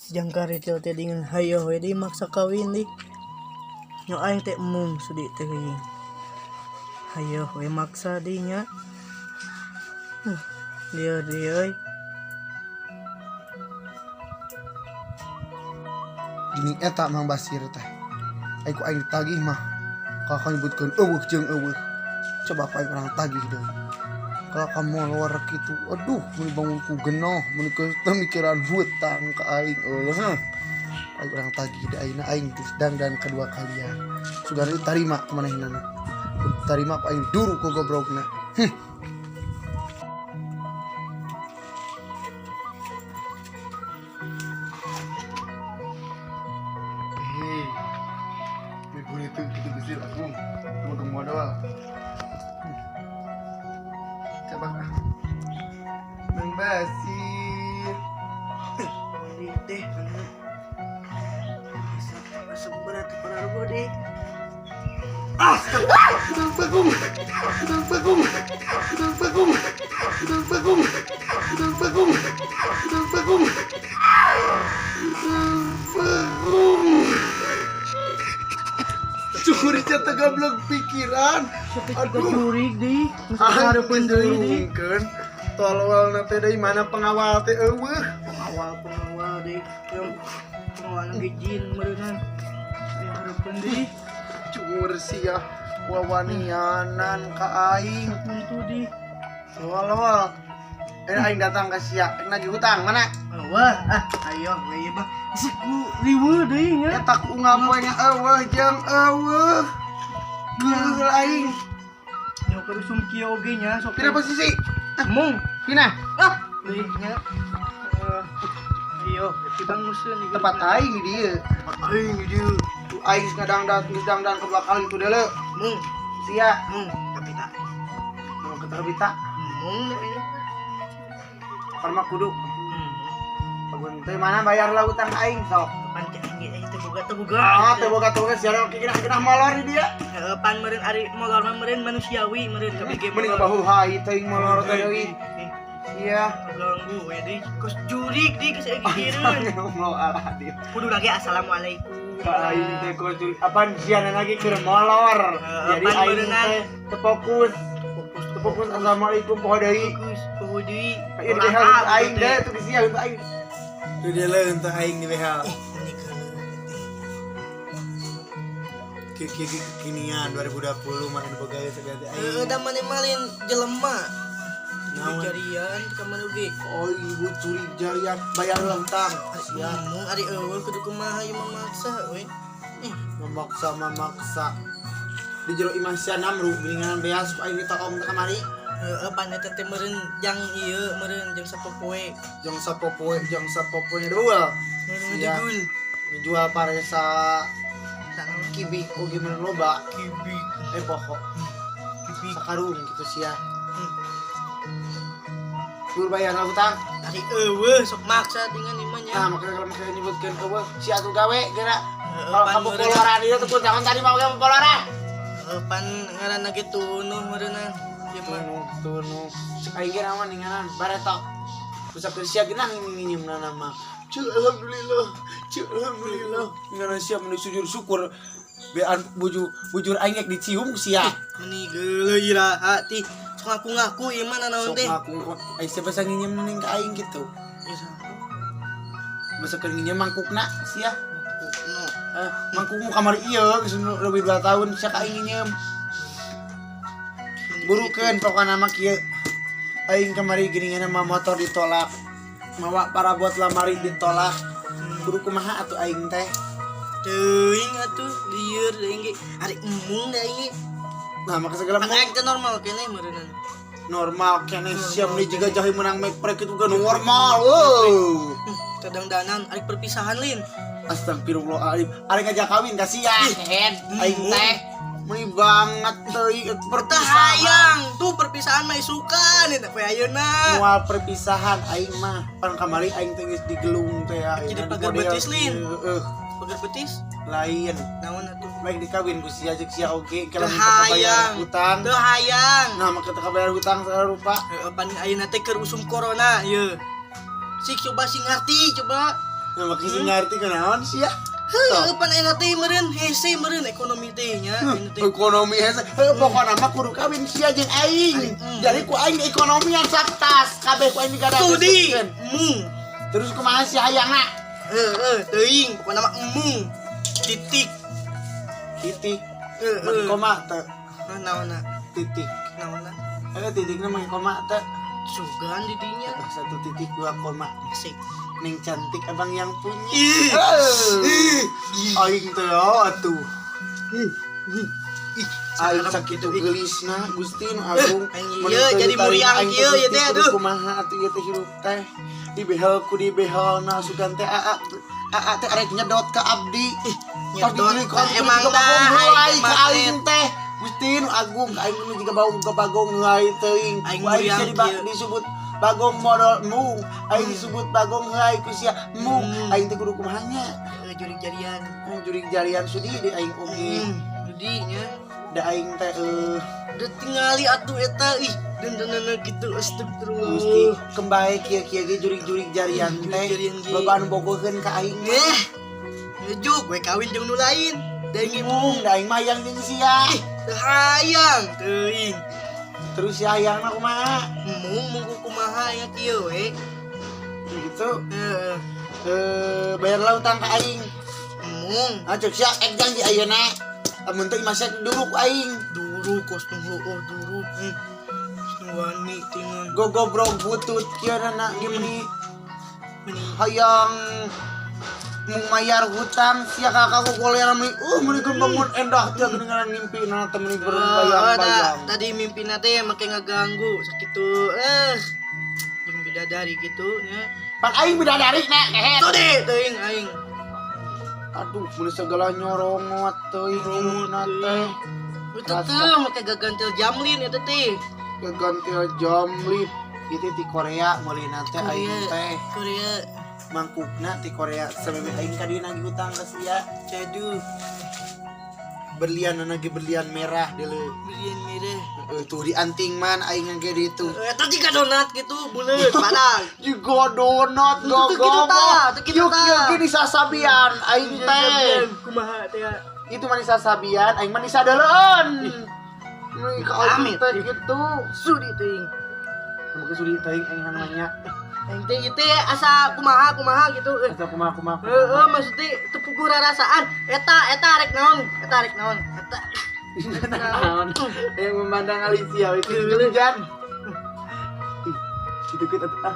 Jangkar itu teh dingin hayo we di maksa kawin di. Nyo aing teh emung sudi teh euy. Hayo we maksa di nya. Lieur di euy. Gini eta Mang Basir teh. Ai ku aing ditagih mah. Kalau nyebutkeun eueuh jeung eueuh. Coba ku aing urang tagih deui. Kalau kamu molor kitu, aduh, mun bangun ku genoh, mun keur teu mikiran hutang ka aing eueuh. Aing urang tagih deui ayeuna aing geus dangdan kedua kalian. Sugan ditarima ku manehnana. Tarima ku aing duru ku gobrogna. Hei, minggu itu gitu gusir aku, mau modal. Coba ah. Mang Basir. Di teh anu. Asa asa berat pararugo di. Ah, Bagong, bagong, bagong, bagong, bagong, bagong, bagong. Curi jatuh goblok pikiran. Aduh, Aduh. jurig di. Masa hareupeun deui di. Kan tolol na teh deui mana pengawal teh eueuh. Pengawal pengawal di. Yang pengawal ge jin meureunnan. Aya hareupeun di. Cungur sia wawanianan ka aing. Tentu di. Tolol. Eh aing datang ka sia nagih hutang mana? Wah, ah, ayo we ieu mah. Asa ku riweuh deui nya. Eta ku unggal poe nya eueuh jeung eueuh. Geuleuh aing. Nyo keur usum kieu oge nya sok. Pindah posisi. Mung. Pindah. Ah, deui nya. Eh, ayo, tibang museun di Tempat aing di dieu. Tempat aing di dieu. Tuh aing geus ngadangdan, geus dangdan ke belakang itu deuleu. Mung, Sia, mung, tapi tak. mau ke terbita. Mung deui. Karma kudu. Agun teh mana bayar lah utang aing sok. Pan cek aing ge teu boga teu boga. Ah, teu boga teu boga sia kira kira molor di dia. Heeh, pan meureun ari molor mah meureun manusiawi meureun kabeh ge. Mending bahu hai teuing molor teh deui. Sia. Ganggu we deui. Kos jurig deui geus aya gigireun. Mau alah dia. Kudu lagi assalamualaikum. Ka aing teh kos jurig apaan sia lagi keur molor. Heeh, Jadi pan aing meureunan. teh teu fokus. Fokus Teu fokus assalamualaikum poho deui. fokus poho deui. Ieu di behel aing deh tuh sia untuk aing. Tuh dia leun untuk aing di behel. Ini geuleuh. Kekinian 2020 mana boga segala teh Heeh, da mane malin jelema. Naon? Jarian ka mana oge. Oh ibu curi jarian bayar lah hutang. Sia Mung ari eueuh kudu kumaha ieu memaksa we. Eh, memaksa memaksa. Di jero imah sia namru geuningan beas ku aing ditoong teh kamari. Heeh, pan eta teh meureun jang ieu meureun jang sapopoe. Jang sapopoe jang sapopoe dua. Meureun Sia. ngedegul. Dijual paresa Sana kibi oge meureun loba. kibik. Eh pokok Kibik. sakarung gitu sia. Kudu bayar lah hutang. Ari eueuh sok maksa dengan imah nya. Nah, makanya kalau makanya nyebutkeun eueuh sia atuh gawe geura. Heeh, Kalau pan kamu meureun. poloran ieu tuh jangan tadi mau kamu poloran. Heeh, pan ngaranna ge tunuh meureunnan. Ieu mah. Tunu tunu. Cek aing ge naon ninganan bareto. Bisa keur sia geunah nginjem mah. Cek alhamdulillah. Cek alhamdulillah. Ninganan sia meni sujud syukur. Bean bujur bujur aing rek dicium ku sia. Meni geuleuh iraha ti. Sok ngaku-ngaku ieu mah nanaon Sok teh. ngaku aing siapa bisa nginjem ning ka aing gitu. Iraha. Basa keur nginjem mangkukna sia. No. Eh, mangkukmu kamari ieu geus lebih 2 tahun sia ka aing nginjem. Burukeun pokona mah kieu. Aing kamari geuningan mah motor ditolak. Mawa parabot lamari ditolak. Kudu kumaha atuh aing teh? Teuing atuh lieur deui ge. Ari embung da aing ge. Nah, maka segala Pan aing teh normal keneh meureunnan. Normal keneh siap nih juga jahi menang make prek itu kan normal. Wow. Kadang-danan ari perpisahan lin. Astagfirullahaladzim. Ari ngajak kawin kasihan. Aing teh meni banget teuing perpisahan. Hayang tuh perpisahan mah isukan eta poe ayeuna. Moal perpisahan aing mah. Pan kamari aing teh geus digelung teh ya. Jadi pagar betis, Lin. Heeh. Pagar betis? Lain. Naon atuh? Baik dikawin ku sia jeung sia oge kalau minta kabayar Hayang. hutang. Teu hayang. Nah, maka teu kabayar hutang segala rupa. Heeh, pan ayeuna teh keur usum corona ieu. Sik coba sing ngarti coba. Nah, make sing ngarti kunaon sih ya? Heuh, pan ayeuna teh meureun hese meureun ekonomi teh nya. Ayeuna teh. Ekonomi hese. Heuh, pokona mah kudu kawin sia jeung aing. Jadi ku aing ekonomian saktas, kabeh ku aing digadang. Sudi mung. Terus kumaha si hayangna? Heuh, teuing pokona mah emung. Titik. Titik. Heuh. Make koma teu? Nah, naonna? Titik. Naonna? Eh, titikna make koma teu? Sugan di dinya. 1.2 koma. Asik. Neng cantik abang yang punya. Ih. Eh, aing teh atuh. Ih, Aing sakitu geulisna Gusti nu agung. Aing ieu jadi muriang kieu ieu teh aduh. Kumaha atuh ieu teh hirup teh. Dibehel ku dibehelna sugan teh aa aa teh arek nyedot ka abdi. Nyedot, emang dah, aing aing ka aing teh. Gusti nu agung ka aing nu jiga baung ka bagong heulai teuing. Aing Ku aing muriang sia kieu. Disebut bagong modal mung. Aing disebut bagong heulai ku sia mung. Aing teh kudu kumaha nya? Jurig jarian. Jurig jarian sudi di aing oge. Jadi nya. Da aing teh Udah tingali atuh eta ih dandanana gitu astagfirullah. Gusti kembae kieu-kieu ge jurig-jurig jarian Jurig teh. jarian ge. Loba anu bogoheun ka aing mah. Eh. Ngejuk gue kawin jeung nu lain. Da aing Mung da aing mah hayang jeung sia. Ih, teu hayang teuing. Terus si hayangna kumaha? Mung mung kumaha nya kieu we. Gitu. Heeh. Bayarlah utang ka aing. Mung Ah cek sia ek janji ayeuna. Amun teu imah sia dulu ku aing. Duru kos nu heueuh duru. Nu wani tingan. Gogobrog butut kieu na ge meuni Meni hayang mung mayar hutang sia kakak gogoleran meuni meuni keur bangun endah teh geuningan mimpi na teh meuni berbayang-bayang. Tadi mimpi teh make ngaganggu sakitu jeung bidadari gitu nya. Pan aing bidadari na kehet. Tuh deh teuing aing. Aduh, meuni segala nyorongot teuing Nyorongot hirupna teh. Itu tuh make gagantel jamlin eta teh. Gagantel jamlin. Itu ti Korea meulina teh aing teh. Korea. Mangkukna ti Korea sameme aing ka dieu nagih hutang ka sia. Caduh, Berlian nage berlian merah deuleu. berlian merah. Tuh di anting man aing ge di itu. Eta jiga donat gitu, buleut, padang. Jiga donat Tuh, tuh, gitu gogogo. tah, tuh, gitu Yuk tah. yuk gini sasabian aing teh. Kumaha teh? Itu manis sasabian aing manis sadeuleun. Ini ka aing Amit. teh gitu. Sudi teuing. Mungkin sudi teuing aing namanya. Aing teh ieu teh asa kumaha kumaha gitu. Asa kumaha kumaha. Heeh, maksudnya teu puguh rarasaan. Eta eta rek naon? Eta rek naon? Eta Naon? Yang memandang Alicia itu hujan. Ih, itu kita ah.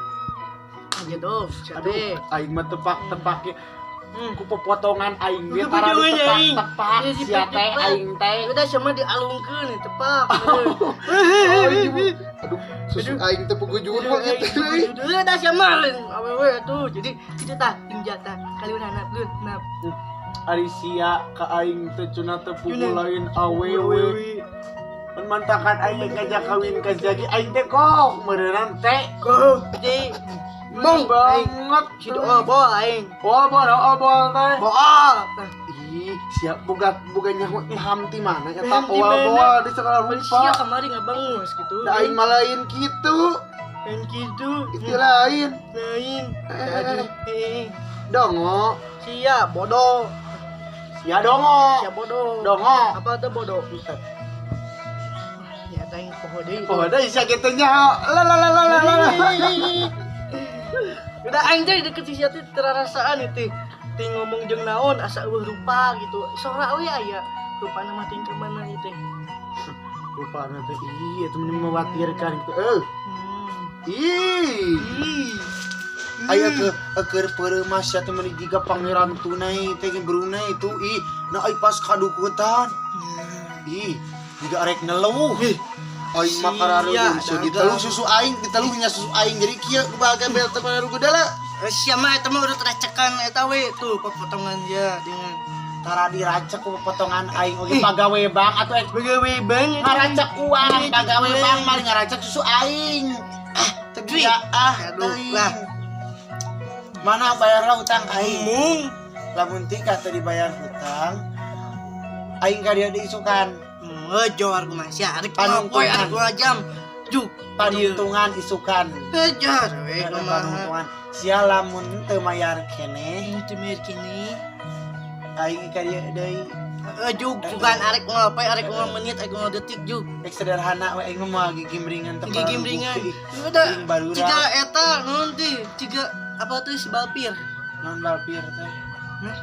Aja dong, Aduh, siapa? aing mah tepak-tepak ku popotongan aing ge Ku tara popotongan aing. ditepak-tepak Iya, sia teh ditepak. aing teh. Udah sama dialungkeun tepak. Aduh, susu aing teh puguh jurul gitu euy. Udah sama lain awewe atuh. Jadi kitu tah tinja tah kaliunana leun nap. Ari sia ka aing teh cenah teh puguh lain awewe. Mun mantakan aing teh ngajak kawin ka sia ge aing teh kok meureunnan teh. Kok jadi Mong banget si doa bol aing. Bol bol oh bol teh. Bool. Ih, siap boga boga nyaho ilham ti mana eta Ilham ti bol mana? bol di segala Pan sia rupa. kamari ngabangus gitu. Da aing mah lain kitu. Lain kitu. Itu lain. Lain. Eh, Aduh. Eh, Dongo. sia bodoh. Sia dongo. Sia bodoh. Dongo. Apa tuh bodoh? Ya aing poho deui. Oh, ada sia kitu nyaho. La la la la la la. Udah aing teh deket si sia teh terarasaan itu. Ting ngomong jeung naon asa eueuh rupa gitu. Sora we aya. Rupana mah ting ka mana ieu teh. Rupana teh ih itu mengkhawatirkan gitu. Eh. Ih. Ih. Aya ke keur peureum sia teh meuni jiga pangeran tunai teh jeung Brunei itu ih. Nah ai pas kadukutan. Ih, jiga arek neluh. Aing mah karareun Sia, sia diteluh susu aing, diteluhnya susu aing. Jadi kieu baga bel teh pada gudala. Sia mah eta mah udah teracekan eta we tuh pepotongan dia dengan Tara diracek ku potongan aing oge pagawe bang atuh ek begawe bang ngaracek uang pagawe bang maling ngaracek susu aing. Ah, teu Duit. ah, Aduh, teuing. lah. Mana bayarlah hutang aing? Mung Lamun tika teu dibayar hutang, aing ka dieu diisukan. ngejor kumaha sia arek Panungtungan. poe arek dua jam juk Panungtungan isukan. ngejar we Ada kumaha panungtungan. Sia lamun teu mayar keneh, Teu mayar keneh. Aing ka dieu deui. Jug, sugan arek ngopai, arek ngomong menit, arek ngomong detik jug. Rek sederhana we aing mah gigimringan teu Gigimringan. Udah. Jeung barudak. Ciga eta naon teh? Ciga apa tuh si Balpir? Naon Balpir teh? Hah?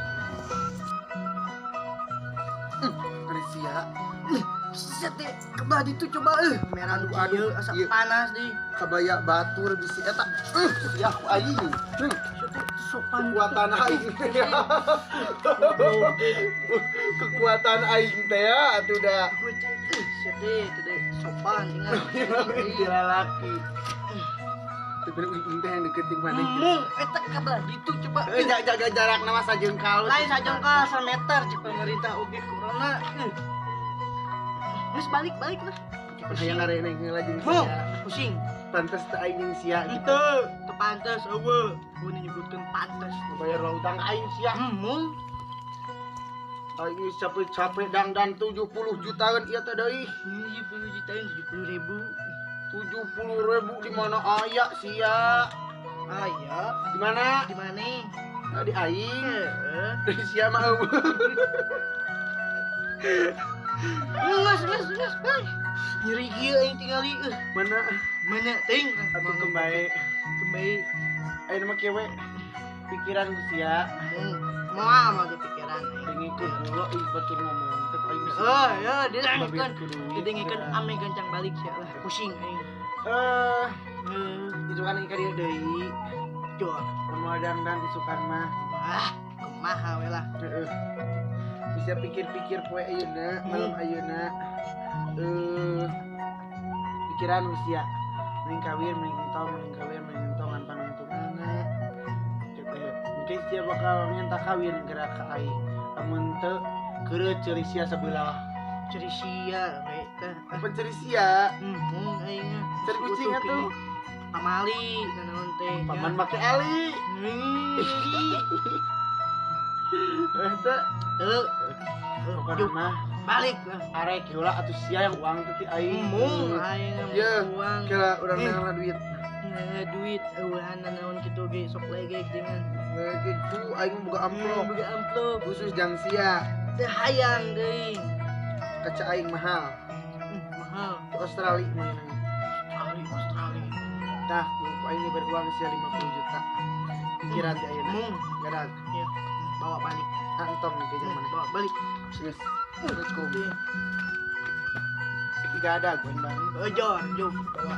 Sia. Set deh, kebah ditu coba euy. Merah Aduh, aduh, asa ieu. Panas deh. Kabaya batur bisi eta. Sia ku aing. Sopan. Kekuatan aing. Kekuatan aing teh ya atuh da. Set deh, itu deh sopan ingat. Lalaki. Teu bener uing teh yang deket jeung maneh. Mung, eta kabelah ditu coba. Jaga jarak nama sajengkal. Lain sajengkal sameter cek pemerintah oge corona. Geus balik-balik lah. Hayang ngareneng heula jeung Mung, sia. pusing. Pantes teh aing jeung sia gitu. Henteu, teu pantes eueuh. Gua nyebutkeun pantes. Bayar lah utang aing sia. Mung, Aing geus capek-capek dangdan 70 jutaan ieu teh deui. 70 jutaan 70 ribu. 70 ribu di mana aya sia? Aya. Di mana? Di mana? Nah, di aing. Heeh. Dari sia mah eueuh. Nges, nges, nges, nges. Nyeri kieu aing tingali euy. Mana? Mana ting? Atuh kembali. Kembali. Ayeuna mah kieu we. Pikiran ku sia. Moal mah di pikiran aing. Dengikeun heula ih batur ngomong teh aing bisa. Oh, ya, didengikeun. Babir kudu. Didengikeun ame gancang balik sia lah. Pusing aing. Itu kan ka dieu deui. Jor. Mun dangdan isukan mah. Ah, kumaha we lah. Heeh. Bisa pikir-pikir poe ayeuna, malam ayeuna. Pikiran usia mending kawin mending entong, mending kawin mending entong ngan panungtunganna. Cek teh. Mungkin sia bakal minta kawin gerak ka aing. Lamun teu keureuh ceuri sia sebelah. Ceri sia we teh. Apa ceuri sia? Mung aing mah. Ceri kucing atuh. Pamali naon teh. Paman make ali. Eta Teu. pokona mah Balik lah. arek heula atuh sia yang uang teh ti aing. Mung aing mah Ye, uang. Kira urang neangan duit. Nah, duit eueuhan naon kitu ge sok legek dengan Gitu aing mah boga amplop. Boga amplop. Khusus jang sia. Teu hayang deui. Kaca aing mahal. Mahal. Ke Australia mainan. Australia, Australia. Tah, ku aing diberi uang sia 50 juta. Pikiran teh ayeuna. Mung, Gadag. ya, bawa balik. Antong nih kayaknya mana. Bawa balik. Yes. Let's go. Gadag, ban bang. Jor, jom, bawa.